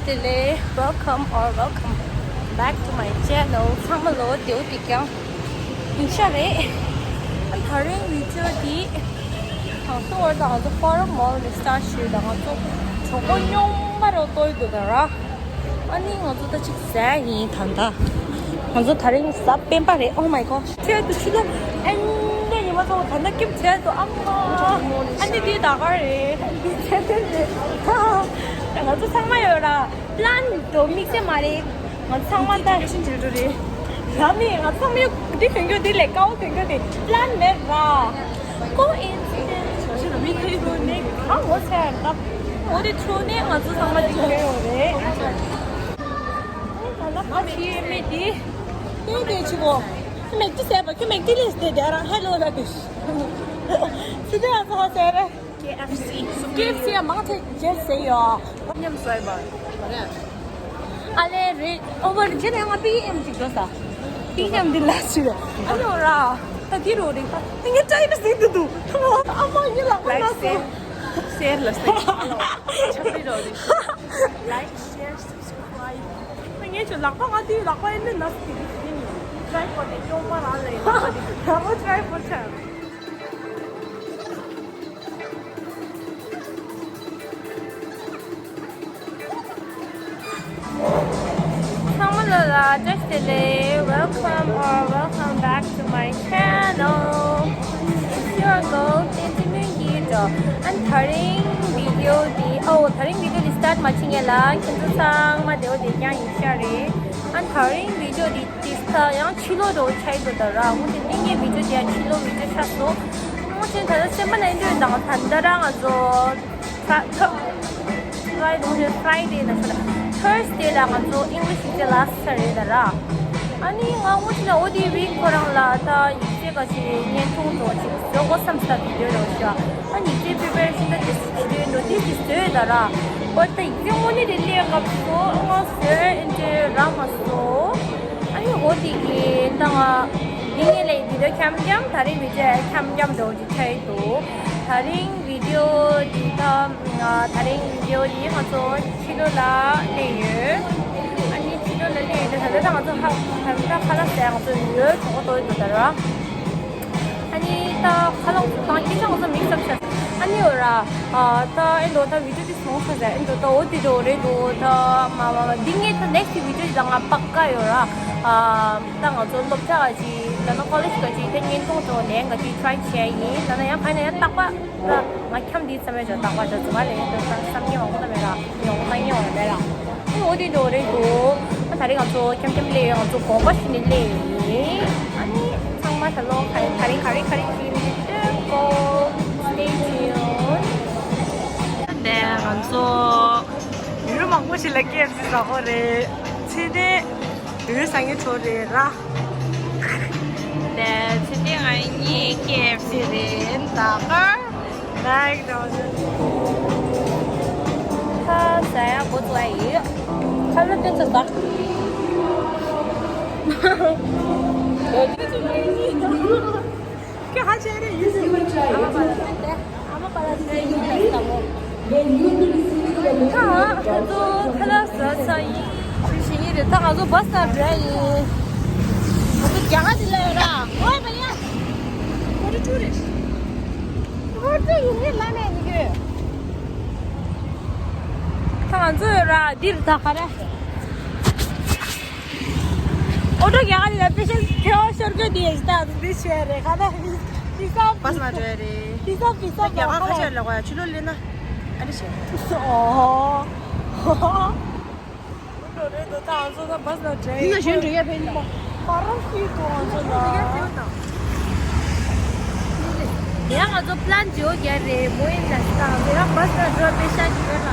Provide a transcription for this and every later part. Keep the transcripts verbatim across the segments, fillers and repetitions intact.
བདེ་ལེགས། Welcome or welcome back to my channel. ཚང་མ་ལོ་བདེ་པོ་བདེ་རྐྱང་ཡིན་ཤག་རེད། ཨ་ད་རིང་བི་ཌི་ཡོ་འདི་ང་ཚོ་བར་དང་ང་ཚོ་Forum Mall ནས་སི་ཊཱཊ་བྱས། ད་ང་ཚོ་གྲོད་ཁོག་སྨྱོན་མ་རུ་ལྟོགས་འདུག་ད་ར། ཨ་ནི་ང་ཚོ་ད་ཅིག་ཟ་ཡིན། ད་ད་ང་ཚོ་ད་རིང་གཟའ་སྤེན་པ་རེད། Oh my gosh. ཁྱོད་དུ་ཕྱི་ལོ་ཨན་ནས་ཉི་མ་ཚོ་ད་ལྟ་སྐྱིད་ཚད་དུ་ཨ་མ། ཨ་ནི་དེ་ད་ག་རེད། ཨ་ནི་དེ་ཚད་དུ་རེད། ང་ཚོ་ཚང་མ་ཡོད་ར། པི་ལན་དུ་དམིགས་བསལ་མ་རེད། ང་ཚང་མ་ད་ཤིན་ཅི་རུ་རེད། ལ་མི་ང་ཚང་མ་ཡོད་འདི་གྱོན་རྒྱུ་འདི་ལས་ཀའོ་གྱོན་རྒྱུ་འདི་པི་ལན་མེད་ར། Coincidence. ཨ་ངོ་ཚ་ཡ་ད། འོ་དེ་ཚོ་ནས་ང་ཚོ་ཚང་མ་འདི་གྱོན་ཡོད་རེད། ཨ་ཕྱི་མི་དེ། དེ་དེ་ཆི་གོ། ཁྱི་མེག་ཏི་ཟས་པ་ཁྱི་མེག་ཏི་ལས་དེ་དེ་རང་ཧེ་ལོ་ལ་དུ། སི་དེ་ཨ་ཚོ་ཧ་ཟེར། ཀེ་ཨེཕ་སི། ཀེ་ཨེཕ་སི་ཡ་མང་ཆེ་ཇེ་ཟེར་ཡོ། ཉམས་སོས་པ། ཨ་ལེ་རེད། ཨོ་བར་ཇེ་ནས་ང་པི་ཨེམ་ཅིག་འགྲོ་ས། པི་ཨེམ་འདི་ལ་ཞུ་རེད། ཨ་ལེ་ར། ད་དེ་རོ་རེད་ད། ངས་ཀྲའི་ན་ཟིན་དུ་འདུག་ཨ་མ་ངས་ལག་པ་ན་སོ། ཤེར་ལ་སྟེ། ཆབ་རི་རོ་རེད། Like, share, subscribe. ངས་ཁྱོད་ལག་པ་ང་དེའི་ལག་པ་ཡིན་ནི་ན་སི་དེ་དེ་ཡིན། ཀྲའི་ཕོར་དེ་ཅོང་མ་རང་ལ་ཡིན་ན་དེ་དེ། ད་མོ་ཀྲའི་ཕོར་ཆགས། ཚང་མ་ལོ་ལ་བཀྲ་ཤིས་བདེ་ལེགས། Welcome or welcome back to my channel. It's your girl བསྟན་འཛིན་སྨོན་གྱི་འགྲོ། ཨན་ད་རིང་བི་ཌི་ཡོ་འདི་ཨོ་ད་རིང་བི་ཌི་ཡོ་འདི་སི་ཊཱཊ་མ་བྱེད་ངེས་ལ་ཁྱེད་ཚོ་ཚང་མ་བདེ་པོ་བདེ་རྐྱང་ཡིན་ཤག་རེད། ཨན་ད་རིང་བི་ཌི་ཡོ་འདི་ཏིས་ད་ཡང་ཕྱི་ལོགས་འགྲོ་ཆགས་འགྲོ་ད་ར། འོ་དེ་འདི་ངའི་བི་ཌི་ཡོ་འདི་ཡང་ཕྱི་ལོགས་བི་ཌི་ཡོ་ཆགས་སོང་། འོ་དེ་ད་ལྟ་སེམས་པ་ན་འདྲ་དང་ད་ལྟ་རང་ང་ཚོ་ད་ད། Friday, Friday ན་ཤོད། Thursday ལ་ང་ཚོ་English ཡིག་ཚད་ལ་ས་རེད་ད་ར། ཨ་ནི་ང་ངོ་ཅི་ན་འོ་དེ་རིང་ཁོ་རང་ལ་ད་ཡིག་ཚད་ག་ཅིག་བརྙན་ཐུང་འགྲོ་ཅིག་བཟོ་དགོས་བསམ་ས་དེ་ཡོད་རེད་ཤག་ཨ་ནི་ཡིག་ཚད་preparation ད་དེ་སུ་བྱེད་འགྲོ་དེ་དེ་བཟོས་ད་ར། འོ་ད་ཡིག་ཚད་དངོས་གནས་དེ་ལས་སྐབས་སུ་ང་བཟོས་ཨེ་འདྲ་ར་མ་བཟོ། ཨ་ནི་འོ་དེ་གི་ད་ང་འདི་ངས་ལས་འདི་འདྲ་འཁྱམ་འཁྱམ་ད་རིང་བི་ཅ་འཁྱམ་འཁྱམ་འགྲོ་ཅིག་ཆགས་ཡོད་འདུག་ད་རིང་བི་ཌི་ཡོ་འདི་ད། ད་རིང་བི་ཌི་ཡོ་འདི་ང་ཚོ་ཕྱི་ལོགས་ལ་སླེབས་ཡོད། ཨ་ནི་ཕྱི་ལོགས་ལ་སླེབས་ཡོད་དེ་ད་ལྟ་ང་ཚོ་ཧ་ད་ལྟ་ཁ་ལག་ཟས་ང་ཚོ་ཡོད་གྲོད་ཁོག་ལྟོགས་ཡོད་འདུག་ད་ར། ཨ་ནི་ད་ཁ་ལག་ཚོ་དང་སྐད་ཆ་ང་ཚོ་མིག་ཙམ་བྱས། ཨ་ནི་འོ་ར། ད་ཨེ་འགྲོ་ད་བི་ཌི་ཡོ་འདི་སོང་ས་ཟ་ཨེ་འགྲོ་ད་འོ་དེ་འགྲོ་རེད་འདུག་ད་མ་མ་མ་འདི་ངས་ད་next video འདི་ད་ང་པ་ཀ་ཡོད་ར། ད་ང་ཚོ་སློབ་གྲྭ་ག་ཅིག་ད་ནང་college ག་ཅིག་ད་བརྙན་ཐུང་འགྲོ་ལེན་ག་ཅིག་try བྱས་ཡིན། ད་ན་ཡང་ག་ནས་ཡང་རྟག་པ། ང་འཁྱམ་འདི་བསམ་ཡས་ཅོ་རྟག་པ་ཅོ་ཙི་མ་ལས་ཡོད་བསམ་ངེས་མང་པོ་ད་མེད་ར། ཡོང་ན་ངེས་བ་མེད་ར། ཨེ་འོ་དེ་འགྲོ་རེད་འདུག་ཨ་ད་རེས་ང་ཚོ་འཁྱམ་འཁྱམ་སླེབས་ཡོད། ང་ཚོ་དགོངས་པ་ཞུས་ནས་སླེབས་ཡིན། ཨ་ནི་ཚང་མ་ད་ལོ་ག་རེ་ག་རེ་ག་རེ་ག་རེ་བྱེད་ནས་སྟོན་གོ། Stay tuned. དེ་ང་ཚོ་ཡུལ་མང་པོ་ཞིག་ལ་ཀེ་ཨེཕ་སི་ཟ་གོ་རེད། ཚེ་འདས་ཡུལ་ས་ངན་ཚོ་རེད་ར། དེ་ཚེ་འདས་ང་གཉིས་ཀེ་ཨེཕ་སི་རེད་ད་ག་ད་ཡིག་ད་ཁ་ཟ་ཡག་འགོ་བཙུགས་ཡ་ཡིན། ཁ་ལོ་སྟོན་ཚ་ཟ། ཁྱོད་ཧ་ཅང་རེད་ཡིན་སྲིད། ཨ་མ་པ་ལ་ཟེར་ཡིན་ད་ལྟ་མོ། ད་ང་ཚོ་ཁ་ལག་ཟ་ཚར་ཡིན། ཞུ་ཞུ་ཡིན་རེད། ད་ང་ཚོ་བྷ་སི་ནང་འགྲོ་ཡ་ཡིན། ང་ཚོ་རྒྱ་གར་དེ་ལ་ཡོད་ར། ཨོའི་བ་ཡ། ཧོ་ཏི་ཊུ་རེད། ཧོ་ཏི་ཊུ་ཡིན་ངེས་ལ་ནས་ཡིན་གྱི། ད་ང་ཚོ་ཡོད་ར་འདིར་ད་ག་རེ། ཨོ་ཏོ་རྒྱ་གར་ལ་པེ་ཤ་ཐེ་བ་ཤོར་གྱི་དེ་ཡིན་ད་འདི་ཤེས་རེད་ག་ད་པི་ས་པི་ས། བྷ་སི་ནང་འགྲོ་ཡ་རེད། པི་ས་པི་ས། རྒྱ་གར་ཁ་ཤས་ལ་གོ་ཡ་ཆུ་ལོག་ལེན་ན་ཨ་ནི་བྱེད། ཨོ། འགྲོ་རེད་འདུག་ད་ང་ཚོ་ད་བྷ་སི་ནང་འགྲོ་ཡ་ཡིན། ད་ང་ཚོ་ད། ཡང་ང་ཚོ་པི་ལན་ཇོ་རྒྱ་རེད་མོ་ཡིན་ན་ད་ང་ཚོ་ཡང་བྷ་སི་ནང་འགྲོ་པེ་ཤ་གི་རེད་ལ།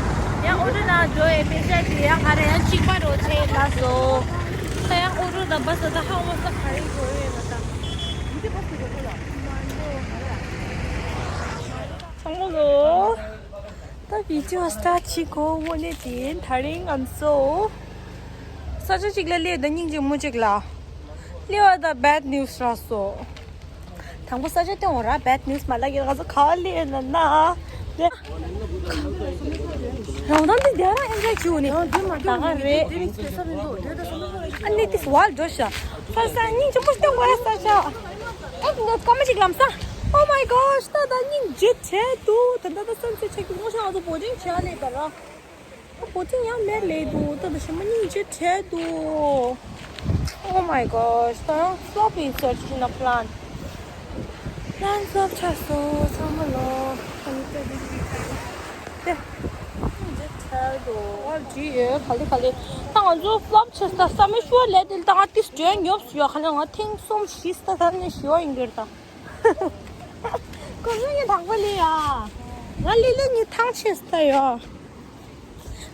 ཡང་ཨོ་ཏོ་ནང་འགྲོ་ཡ་པེ་ཤ་གི་ཡང་ག་རེ་ཡང་གཅིག་པ་རོ་ཆེ་ལ་སོ། ད་ཡང་ཨོ་ཏོ་དང་བྷ་སི་ད་ཧ་མོ་ས་ག་རེ་འགྲོ་ཡོད་ན་ད། ཚང་མ་ལོ། ད་བི་ཌི་ཡོ་སི་ཊར་ཊི་བྱེད་གོ་དངོས་གནས་དེ་ད་རིང་ང་ཚོ་ས་ཆ་གཅིག་ལ་སླེབས་ད་སྙིང་རྗེ་མོ་གཅིག་ལ་སླེབས་པ་ད་བེཌ་ནིའུ་སི་རག་སོང་། དང་པོ་ས་ཆ་སྟོན་འོ་ར་བེཌ་ནིའུ་སི་མ་ལ་གི་ང་ཚོ་ག་པར་སླེབས་ན་ན་དེ། རང་དང་འདི་རྒྱ་ར་ཨེན་ཇོ་བྱུང་ནི་ད་ག་རེད། ཨ་ནི་དེ་སུ་བལ་འགྲོ་ཤག་ས་ས་སྙིང་རྗེ་མོ་སྟོན་དགོས་ས་ཤག་ཨ་ནི་སྐར་མ་གཅིག་ལམ་ས། Oh my gosh ད་ད་སྙིང་རྗེ་བྱས་འདུག་ད་ད་ད་སན་སེ་ཆག་གི་ངོ་ཤ་ང་ཚོ་བོ་ཊིང་བྱས་ལེ་ད་ར། བོ་ཊིང་ཡང་མེད་ལེ་འདུག་ད་ད་ཞེ་མ་སྙིང་རྗེ་བྱས་འདུག Oh my gosh ད་ཡང་flop in search in a plant. Plants of ཆགས་སོ་ཚང་མ་ལོ། ཨོ་ལ་ཇི་ཡོད་ག་ལེ་ག་ལེ། ད་ང་ཚོ་ཕ་ལབ་ཆེ་ས་ས་མེ་ཤུ་ལས་དེ་ད་ང་ཏིས་འཇོན་ཉོབ་སུ་ཡོད་ག་ལེ། ང་ཐེངས་གསུམ་བཞི་ས་ད་ནས་ཞི་བ་ཡིན་གྱུར་ད། ཁོ་ཚོ་ངས་དང་པོ་ལས་ཡ། ང་ལས་ལས་ངས་ཐང་ཆེ་ས་ཡོད།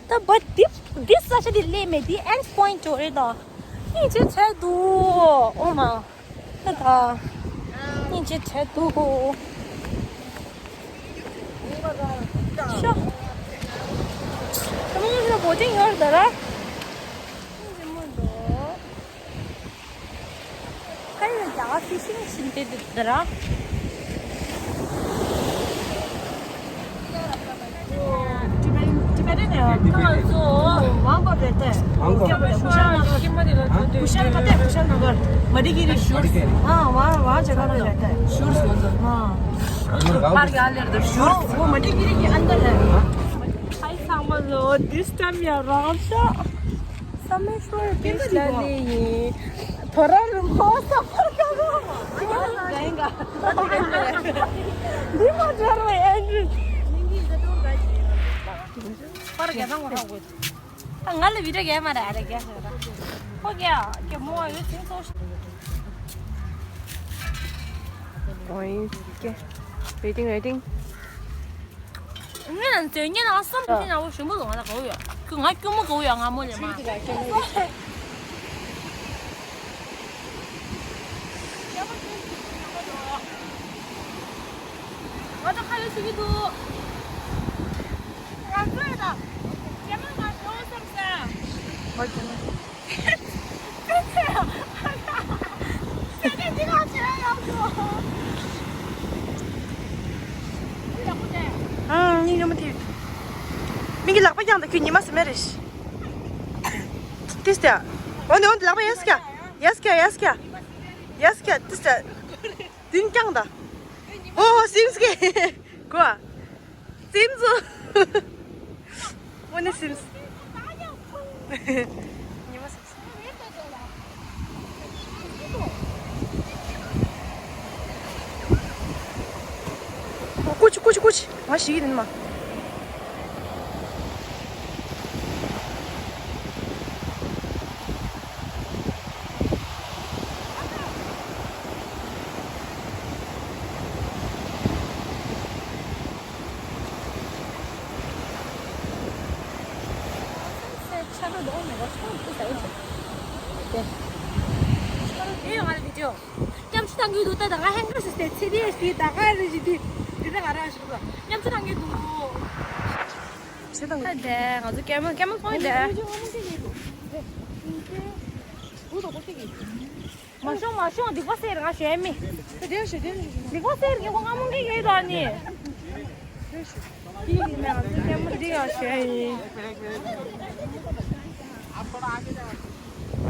ད་བ་འདི་འདི་ས་ཆ་འདི་ལས་མེད་འདི་ཨེན་པོ་ཡིན་ཊི་འགྲོ་རེད་ད། ངས་ཅི་བྱས་འདུག་ཨོ་མ། ད་ད། སྙིང་རྗེ་བྱས་འདུག་ཤོ། ད་མོ་ང་བོ་ཊིང་ཡོད་ད་ར། སྙིང་རྗེ་མོ་འདུག་ཁ་ཡོད་རྒྱ་གར་ཕི་ཤིང་ཞིག་འདེད་འདུག་ད་ར། Tibetan, Tibetan, uh, ང་ཚོ་ཝང་པ་རེད་དེ། ཝང་པ། ཀུ་ཤལ་ནགར། ཀུ་ཤལ་ནགར་དེ། ཀུ་ཤལ་ནགར། མ་ཏི་ཀི་རི་ཤུར། ཨ་ཝང་ཝང་ཇ་ག་ར་རེད་དེ། ཤུར་སོང་ཙང་། ཨ། པར་ཡ་ལེར་དེ་ཤུར། ཨོ་མ་ཏི་ཀི་རི་གི་ཨན་དེ་རེད། ཧའི་ཚང་མ་ལོ། This time ཡ་རང་ཤག་ས་མེ་ཤོར་པི་ཤི་ལ་ལེ་ཡིན། ཐོ་ར་རུ་ཁོ་ས་ཕར་ཀ་རོ། འདི་མ་འབྱོར་བའི་ཨེན་ཌྲུ། པར་རྒྱ་ཐང་བ་ཧ་གོ། ང་ལ་བི་ཌིའོ་རྒྱ་མ་རེད་ཨ་རེ་རྒྱ་ཞེ་ར། ཁོ་རྒྱ་རྒྱ་མོ་ཡོད་ཚིང་ཚོ། Waiting, waiting. ངས་ན་ཚོད་ངས་ན་བསམ་གྱི་ན་བོ་ཞུམ་པོ་ལོང་ང་ལ་གོ་ཡོད། ཁོས་ང་སྐྱོ་མོ་གོ་ཡོད་ང་མོ་ལས་མ། ང་ཚོ་ཁ་ལོ་ཞུ་གི་འདུག་ང་ཚོས་ད་རྒྱ་མ་ང་ཞོ་བསམ་ས། ཨོ་རྒྱ་མ། ཨང་། སྙིང་རྗེ་མོ་དེ། མིག་གི་ལག་པ་བརྐྱངས་དང་ཁྱོད་ཉི་མ་སི་མེ་རེད། ཏིས་ཏེ། འོ་ནི་འོ་ནི་ལག་པ་ཡས་ཀྱ། ཡས་ཀྱ་ཡས་ཀྱ། ཡས་ཀྱ་ཏིས་ཏེ། མདུན་བརྐྱངས་དང་། ཨོ་སིམས་ཀྱི། གོ། སིམས། འོ་ནི་སིམས། ཉི་མ་སིམས། ཀུ་ཅི་ཀུ་ཅི་ཀུ་ཅི། ང་ཞིག་ཡིན་མ། ཆ་ལོ་འདི། Oh my god ཆ་ལོ་འདི་ཟ་ཡི་ཆེ། དེ། ཆ་ལོ་འདི་ཡོང་ང་ལ་བི་ཌིའོ། མཉམ་ཞུགས་གནང་གི་འདུག་ད་ད་ང་ཧེང་གར་སི་སྟེ་ཚེ་རིང་ཞིག་ད་ག་རེ་ཞིག་དེ་དེ་ད་ག་རང་ཞིག་འདུག་མཉམ་ཞུགས་གནང་གི་འདུག་ད་དེ་ང་ཚོ་ཀེ་མོ་ཀེ་མོ་ཕོན་དེ། མ་ཤོང་མ་ཤོང་སྡིག་པ་སེལ་ང་ཞོན་མི། སྡིག་པ་སེལ་གི་ཁོ་ང་མོ་གི་ཡོད་ད་ནི། ཀེ་མོ་འདི་ང་ཞོན་ཡིན།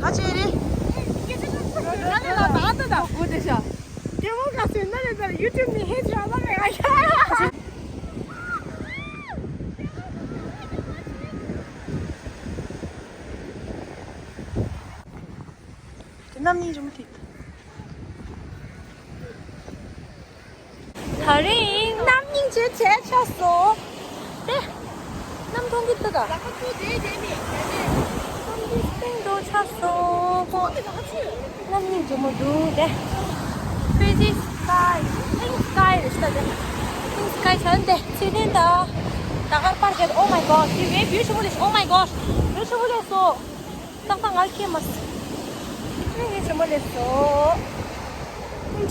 ག་ཅེ་རེད། ང་ལས་ལ་ད་ད་ད་གོ་དེ་ཤ། ཀེ་མོ་ག་ཚོད་ན་ལས་ད་ཡུ་ཊུབ་ནི་ཧེ་ཅི་ཨ་ལ་མེ་ང་ཤ། དེ་རྣམ་གཉིས་རི་མོ་དེ། ད་རིང་རྣམ་གཉིས་བྱས་བྱས་ཆགས་སོང་། དེ། གནམ་མཐོང་གི་འདུག་ག་གནམ་གྱི་སྟེང་དུ་ཆགས་སོང་། གནམ་གཉིས་འཇོལ་མོ་འདུག་དེ། Pretty sky, pink sky རེད་ཤག་དེ། Pink sky བྱས་ནས་དེ་ཚེ་རིང་ད། ད་གར་པར་བྱས། Oh my god དེ་བའི་བིའུ་ཆེན་པོ་ལས། Oh my god བིའུ་ཆེན་པོ་ལས་སོ། ཏག་ཏག་ང་ལ་སྐྱེས་མ་སོང་། ངས་ངའི་ཞྭ་མོ་ལས་སོ།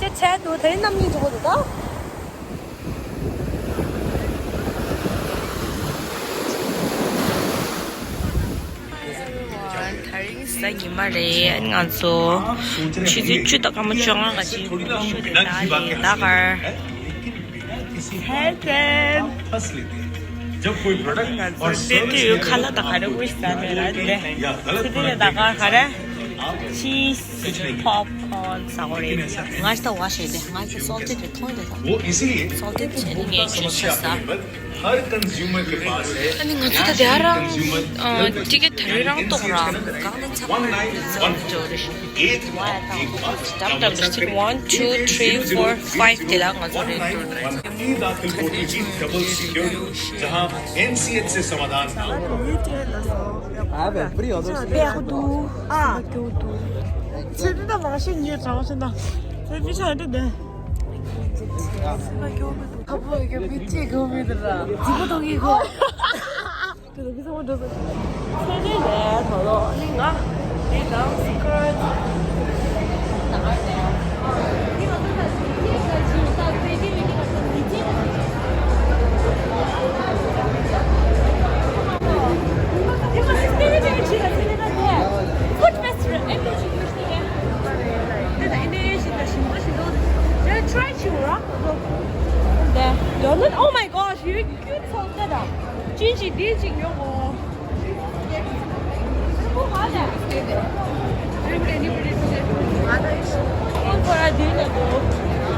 ཁྱེད་བྱས་འདུག་ད་ཡིན་ནམ་སྙིང་རྗེ་པོ་འདུག་ད། ད་རིང་གཟའ་ཉི་མ་རེད། ང་ཚོ་ཆུ་ཚོད་བཅུ་དང་སྐར་མ་བཅོ་ལྔ་ག་ཅིག་ཤོད་དེ་ད་ལས་ད་གར། ཧེ་ཀན། जब कोई प्रोडक्ट और सर्विस के लिए ཁ་ལག་དང་ག་རེ་དབུས་ཟ་མེད་ར། འདི་ཚེ་འདི་ལ་ད་ག་ག་རེ། ཆིས་པོབ་ཁོརན་ཟ་དགོས་རེད། ང་ཞིག་ད་བ་ཞེས་ཏེ་ང་ཞིག་སོལ་ཏི་དེ་མཐོང་དེ་དང་སོལ་ཏི་དེ་ནི་ངས་ཆུ་ཆ་ས། ཨ་ནི་ང་ཚོ་ད་དེ་རང་ཊི་ཀེ་ཊི་ད་རེས་རང་གཏོང་ར་གང་ལ་ཚ་བ་ཡོད་ཚ་བ་འཇོག་རེད། One, two, three, four, five དེ་ལ་ང་ཚོ་རེད་འགྲོ་རེད། ईद आतिल को Eid double secure, जहां एनसीएच से समाधान ना हो। ཚེ་འདི་ད་མ་ཤེས་ཉེ་དྲ་བ་ཤེས་ན། ཚེ་འདི་ཆ་འདི་འདི། ཁ་པོ་གི་མི་ཚེ་གོ་མི་འདི་ར། ཚིག་པོ་ཐོག་གི་གོ། ཚེ་འདི་ལས་ཐོ་ལོ་ནི་ང་། ནི་ང་སི་ཀར། Oh my gosh, you cute so good. ཅི་ཅི་འདི་ཅིག་ཡོང་གོ།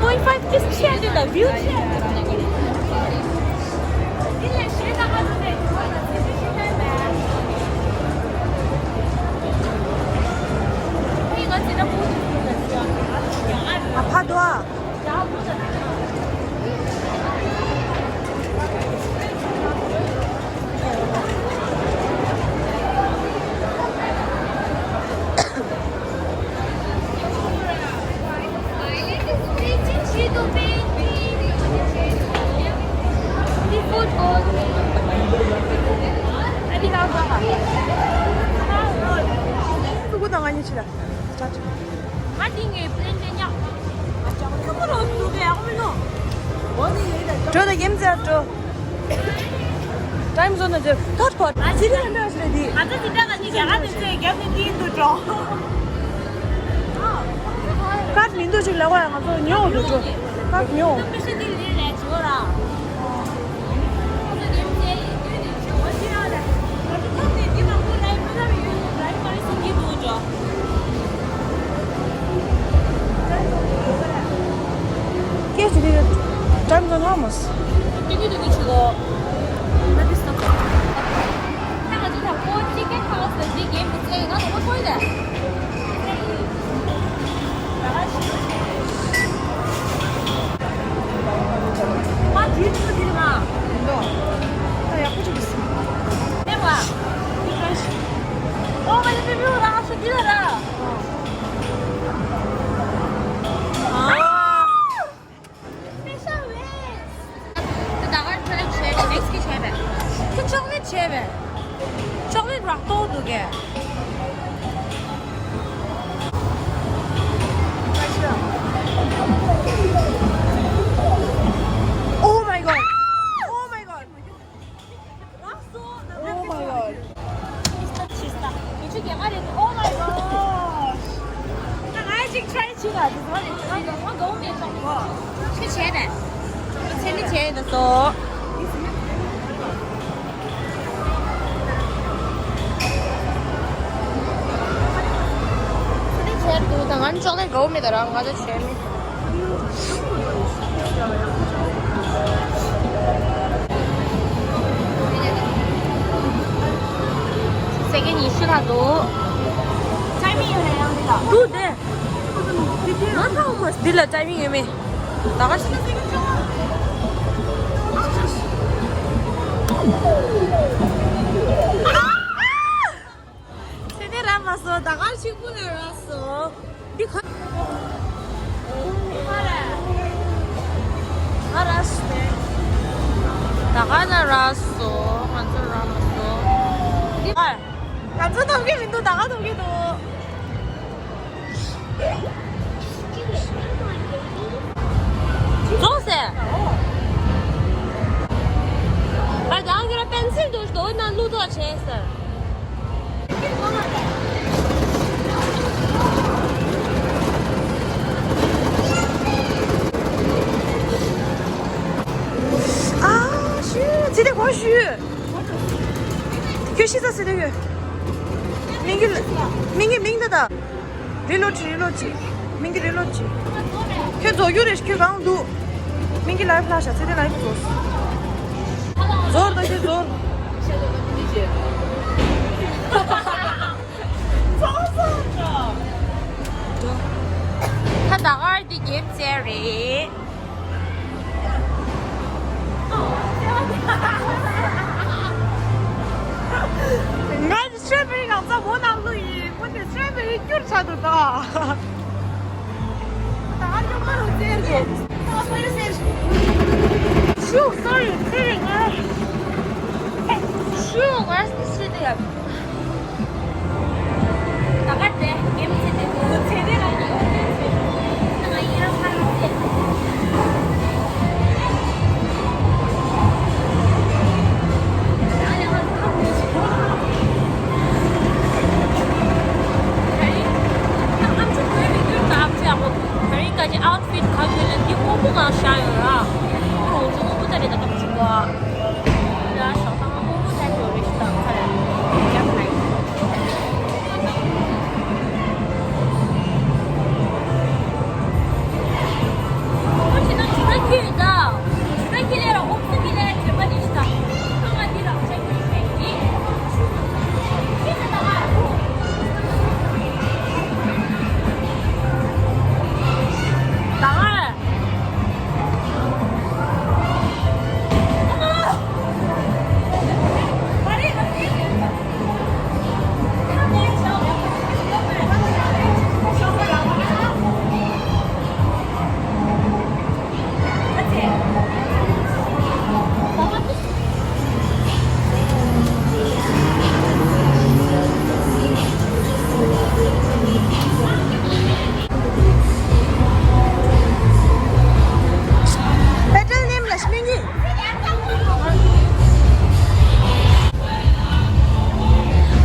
Point five just check the view check. ཨ་ཕ་དོ་ཨ། ཕྲུ་གུ་དང་ང་གཉིས་ཕྱི་ལ། ང་འདི་ངའི་པླེན་དེ་ཉག་ཁྱོད་ཁོ་རང་ཚོ་ག་ཡག་པོ་མིན་ནོ། འགྲོ་དང་ཡེམ་ཙེ་འགྲོ། ཊའིམ་ཛོན་ནང་འགྲོ། ཐོད་ཕོད། ང་ཚི་རི་ལ་མེད་ཟེར་དེ། ང་ཚ་འཛིན་གྲྭ་ག་ནི་རྒྱ་གར་མི་ཚོས་རྒྱབ་ནས་འདིའི་འདུག་འགྲོ། ཀར་མི་འདུག་ཅིག་ལབ་པ་ང་ཚོ་ཉོ་འདུག་འགྲོ། ཀར་ཉོ། ང་ཚ་འཛིན་གྲྭ་འདི་མང་པོ་ལ་ཡི་འདུག་འགྲོ། སྐད་ཅིག་རེད། ཊའིམ་ཛོན་ནང་མོ། ཏིག་ཏིག་ཏིག་ཏིག་ཆུ་གོ། ད་ང་ཚོ་ད་ཀོ་ཅི་ཀེ་ཧའོ་སི་ལ་འདི་གེམ་དེ་ཚེ་ང་ཚོ་མ་ཁོ་ཡི་ད། ང་དུས་ཚོད་འདི་ལ་ང་། ད་ཡག་པོ་ཅིག་ཡིན། ཨེ་མ། འདི་ག་ཞིག་ཨོ་མ་ཡི་པི་མིའུ་རང་ཤོ་འདི་ལ་ར། ཨ། Special ways. ད་ག་ཆོ་ལེ་ཊི་བྱས་པས། ནེག་སི་གི་བྱས་པས། ཁྱོད་ཆོ་ལེ་ཊི་བྱས་པས། ཆོ་ལེ་ཊི་རག་ཏོ་འདུག་གས། Oh my god. Oh my god. Oh my god. Oh my god. ང་ཅིག་ཊི་རའི་བྱེད་ལ་དེ་ཚོ་ནི་ང་ང་འགའ་བོ་མེད་ཙང་གོ། ཁྱོད་བྱས་ནས། ཚེ་ནི་བྱས་ནས་སོ། ཚེ་ནི་བྱས་འདུག་ད་ང་ནི་ཅོག་ལེ་འགའ་བོ་མེད་ད་ར་ང་ད་བྱས་མེད། སེ་ཀེན་ཉི་ཤུ་ལྷག་འདུག་ཊའི་མིང་ཡོད་ན་ཡང་འདི་ལ། འདུག་དེ། ང་ཐང་མ་འདི་ལ་ཊའི་མིང་ཡོད་མེད། ད་ག་ཞིག་ཚེ་འདི་ར་མ་སོང་ད་ག་ཞིག་པུ་ན་ར་སོང་། འདི་ཁ། ང་ར་སོང་། ད་ག་ན་ར་སོང་། ང་ཚོ་ར་མ་སོང་། འདི་ང་ཚོ་ཐོབ་ཀྱི་མི་འདུག་ད་ག་ཐོབ་ཀྱི་འདུག་རྫོགས་ཟེར། ང་རང་གི་ར་པེན་སིལ་འདུག་དོ་ན་བླུག་ཐོག་བྱས་ཟེར། Ah, shit. ཚེ་བརྟན་གོ་ཞུ། ཁྱོད་ཤི་ས་ཚེ་བརྟན་ཡོད། མིང་གི་མིང་གི་མིང་ད་ད། རི་ལོ་ཅི་རི་ལོ་ཅི། མིང་གི་རི་ལོ་ཅི། ཁྱོད་རྫོགས་རྒྱུ་རེད། ཁྱོད་གང་འདུག་མིང་གི་ལའིབ་ལྷག་ཤག་ཚེ་བརྟན་ལའིབ་རྫོགས། རྫོགས་ད་ཁྱོད་རྫོགས། ད་ད་གར་འདི་གེམ་རྩེ་རེད། ང་ཚོ་སི་ཊོ་བེ་རི་གང་ཚ་མོ་ནང་བླུགས་ཡིན། ཁོ་ཚོས་སི་ཊོ་བེ་རི་སྐྱུར་ཆགས་འདུག་ད། ད་ཨ་ཉོ་མ་རུ་ཙེར་གོ། ད་ཨ་ཕ་ཡུ་ཟེར། ཤུ་སོ་རི་ཚེ་རིང་ཨ། ཤུ་ང་སི་ཤི་དེ་ཡ། པེ་ཏྲལ་ནེམ་ལ་ཤི་མི་ངི།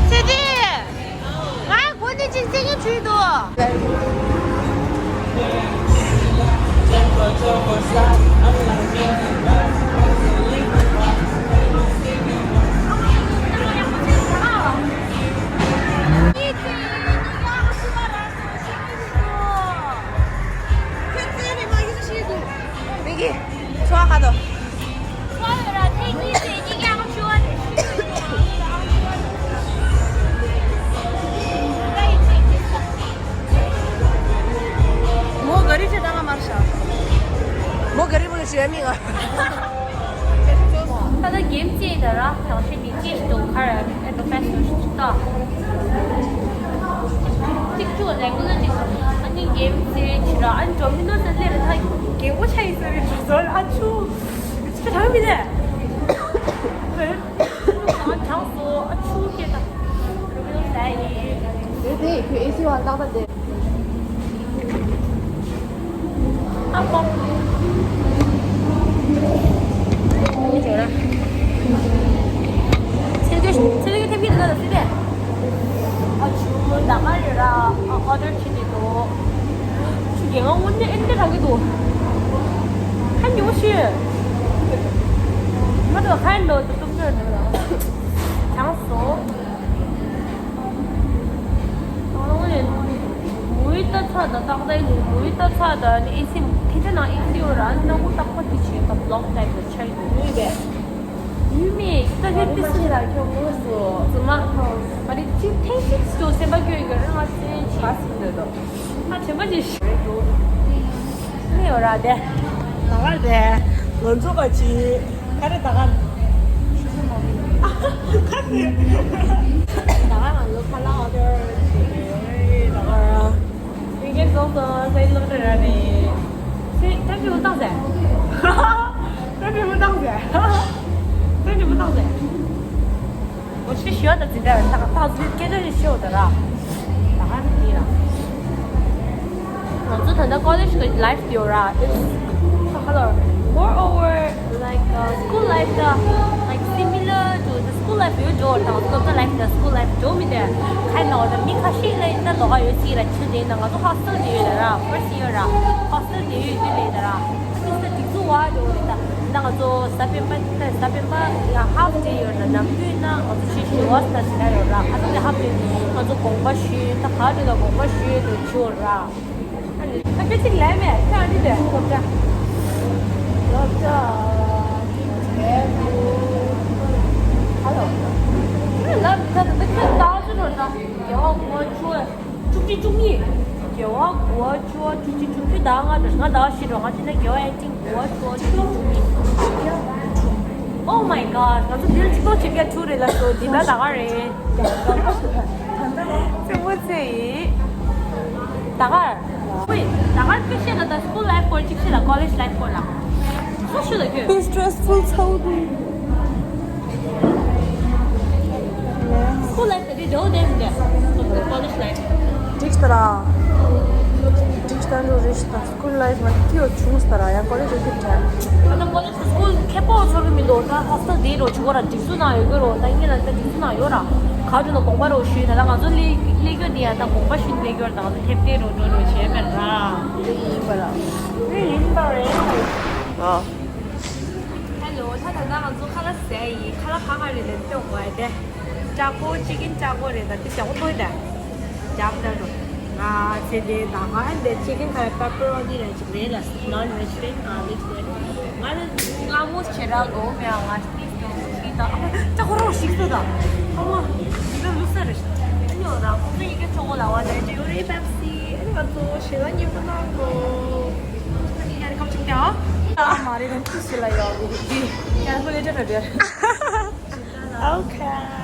ཚེ་བརྟན། ང་གོ་ནི་ཅིག་རྩེད་ཉེ་བྱུས་འདུག་མིག་གིས་ཚོར་ཁ་དོ། མོ་ག་རི་ཆེ་ད་ང་མར་ཤ། མོ་ག་རི་མོ་ལ་ཞུ་ཡ་མི་ང་། ད་ལྟ་གེམ་རྩེ་ད་ར་ཡང་ཤེས་མི་ཅེས་ཤི་དོ་ཁར་ཨེ་པོ་ཕེ་སི་ཊལ་ཞིག་ད། གཅིག་ཆུ་རེ་གུ་ལར་ཅིག་ཨ་ནི་གེམ་རྩེ་ཆི་ར་ཨ་ནི་ཌོ་མི་ནོ་སི་ལ་ལས་ད་གེམ་གོ་ཆ་ཡི་ཟེར་རེད་ཟོར་ཨ་ཆུ་ཆུ་ཐང་མི་ལས། ཨ་ཆང་སོ་ཨ་ཆུ་སྐྱེ་ད་རུ་ལ་ཡི། དེ་དེ་ཁྱོད་ཨེ་སི་བ་ཏག་ཏག་དེ། ཨ་ཁོ། ཨ་ནི་ཇོ་ར། ཚེ་ལུ་ཚེ་ལུ་ཐེབས་ཀྱི་འདུག་ལ་སི་ཏེ། ཨ་ཆུ་ད་ག་རེ་ར་ཨ་ཨོ་ཌར་བྱེད་ཀྱི་འདུག་ཆུ་རྒྱལ་ང་དངོས་གནས་ཨེ་འདྲ་རག་གི་འདུག་ཁ་ཉོ་ཤི། མ་གཏོགས་ཁ་ཡིན་འདུག་ཏུ་ཏུ་ཏུ་ཏུ་ལ། ཆང་སོ། ཨོ་ཡ། མུའི་རྟ་ཚ་དང་ཏག་ཏག་ཡིན། མུའི་རྟ་ཚ་དང་ཨེ་སི་ཐེ་ཚེ་ནང་ཨེ་སི་ཡོད་ར། ཨ་ནི་ནང་ཁུལ་ཏག་པ་དེ་བྱས་ད་བློག་ཊའིབ་ལ་ཆགས་ཡོད། ཡོད་པས། ཡུལ་མི་ད་ཧེ་པི་སི་ལ་ཁྱོད་ངོ་སོ་ཙི་མ་མ་རེད། ཅི་ཐེངས་ཤིག་ཅོ་སེམས་པ་སྐྱོ་ཡི་ག་རེ་ང་ཚན་ཆེ་སི་འདོད་དོ། ཨ་ཆེན་པོ་ཅིག་ཞིག་རེད་འདུག་ནི་ཡོད་ར་དེ། ད་ག་དེ་ང་ཚོ་ག་ཅི་ག་རེ་ད་ག་ཁ་ཟེར། ད་ག་ང་ཚོ་ཁ་ལག་ཨོ་ཌར་བྱས་ད་ག་ར། ཡིན་གྱི་སོང་སོང་ས་ཡིན་ལོག་འདྲ་ར་རེད། ཚེ་ད་ཕྲུ་གུ་བཏང་ཟེར། ད་ཕྲུ་གུ་བཏང་ཟེར། ད་ཕྲུ་གུ་བཏང་ཟེར། ང་ཚོས་ཞུ་བ་དང་འཛིན་གྲྭ་རེད། ད་ད་ཚོའི་སྐད་ཆ་ཞིག་ཤོད་དང་ར། ད་ག་ནི་དེ་ལ། ང་ཚོ་ད་ལྟ་ཀོ་ལེཇ་གི་ལའིཕ་དེ་ཡོད་ར། It's hello. Moreover, like, uh, school life, uh, like, similar to the school life ཡོད་འགྲོ་དང་སློབ་གྲྭ་ལའིཕ་དང་སྐུལ་ལའིཕ་འགྲོ་མི་དེ་ཁ་ནང་ད་མི་ཁ་ཤས་ལ་ཡིན་ན་ལོག་ག་ཡོད་སྲིད་ལ། ཆུ་དེ་ཡིན་ན་ང་ཚོ་ཧོ་སི་ཊེལ་དེ་ཡོད་ལ་ར། ཧོ་སི་ཊེལ་དེ་ཡོད་དུས་ལ་ཡིན་ན་ར། ཨ་ཏིས་ད་སྒྲིག་འཛུགས་བ་འགྲོ་རེད་ད། ད་ང་ཚོ་གཟའ་སྤེན་པ་ད་གཟའ་སྤེན་པ་ཡང་half day ཡོད་ན་ནམ་རྒྱུན་ན་ང་ཚོ་ཕྱི་ཞི་བ་ས་ཟེར་ཡ་ཡོད་ར། ཨ་ད་དེ་half day ང་ཚོ་དགོངས་པ་ཞུས། ད་ག་རེ་ལ་དགོངས་པ་ཞུས་དུ་ཆུ་ར། ཨ་ནི་ད་སྐད་ཅིག་ལས་མེད་ཁྱོད་ཨ་ནི་དེ་སློབ་གྲྭ། སློབ་གྲྭ་ཧ་ལོ། ལབ་ད་ད་ཁྱོད་ད་ཚོ་རོ་ད་རྒྱལ་བ་དགུ་བ་ཆུ་བ། བཅུ་གཅིག་བཅུ་གཉིས། རྒྱལ་བ་དགུ་བ་ཆུ་བ་བཅུ་གཅིག་བཅུ་གཉིས་ཟླ་ལྔ་དང་ལྔ་ཟླ་བཞི་འགྲོ་ང་ཅི་ན་རྒྱལ་བ་ཨེན་ཏིང་དགུ་བ་ཆུ་བ་བཅུ་གཅིག་བཅུ་གཉིས། Oh my god ང་ཚོ་འདིར་ཆིག་སྟོང་བཞི་བརྒྱ་དྲུག་རེད་ལ་སོ་འདི་ལ་ད་ག་རེད། ཙེ་མོ་ཙེ་ཡི། ད་ག་ཝེ་ད་ག་ཕི་ཤེ་ལ་ད་school life སྐོར་གཅིག་ཤེ་ལ་college life སྐོར་ལ། སུ་ཤེ་ལ་ཁྱོད། Be stressful ཚའུ་དུ། School life དེ་འདྲ་འདྲ་བོ་དེ་མི་འདྲ། College life འགྲིག་ད་ར། འགྲིག་ད་འགྲོ་རེ་ཞིག་ད་school life ང་ཏི་ཡོ་ཆུང་ས་ད་ར་ཡང་college ཡོད་ཀྱི་དྲན། ད་ལྟ་college school ཁེ་པོ་ཚོར་གི་མི་འདུག་ད་hostel དེ་རོ་ཆུ་གོ་ར་སྒྲིག་འཛུགས་ནང་ཡོད་གི་རོ། ད་ཡིན་ལ་ད་སྒྲིག་འཛུགས་ནང་ཡོད་ར། ག་དུ་ན་དགོངས་པ་རོ་ཞུས་ན་ད་ང་ཚོ་ལས་ལས་སྐྱོ་འདི་ཡང་ད་དགོངས་པ་ཞུས་ལས་སྐྱོ་ད་ང་ཚོ་ཐེབས་ཏེ་རོ་འགྲོ་རོ་བྱས་མེད་ར། དེ་ཡིན་པ་ར། དེ་ཡིན་པ་རེད། ཨ། Hello ད་ད་ད་ང་ཚོ་ཁ་ལག་ཟས་ཡིན། ཁ་ལག་ག་ག་རེ་ལས་སྟོན་དགོས་ཨ་དེ། ཅག་པོ་chicken ཅག་པོ་རེད། ད་དེ་ཅག་པོ་ཐོས་ད། ཅག་པོ་ད་རོ། ང་ཚེ་དེ་ད་ང་ཧན་དེ་chicken ཁ་pepperoni རེད་ཅིག་རེད་ལ་non vegetarian ང་mix རེད། ང་ནི་ང་མོ་ཆེ་ར་གོ་མེ་ང་ཤི་ཏི་ཏོ་ཤི་ཏོ་ཨ་ཅག་ཁོ་རོ་ཤིག་ཏོ་ད། ཨ་མ་འདི་ལ་ལུག་ས་རེད། ཨ་ཉོ་ད་ཁོང་ཚོ་ཡི་གེ་ཆོག་གོ་ལ་བ་ནས་ཅི་ཡོ་རེ་Pepsi ཨ་ནི་ང་ཚོ་ཞེ་ལ་ཉེ་པོ་ནང་གོ། ཨ་ནི་ཡ་རེ་ཁམ་ཆུང་ཏེ་ཨ། ཨ་མ་རེ་རང་ཚོ་ཞེ་ལ་ཡོ་གི་དེ་calculator རེད། Okay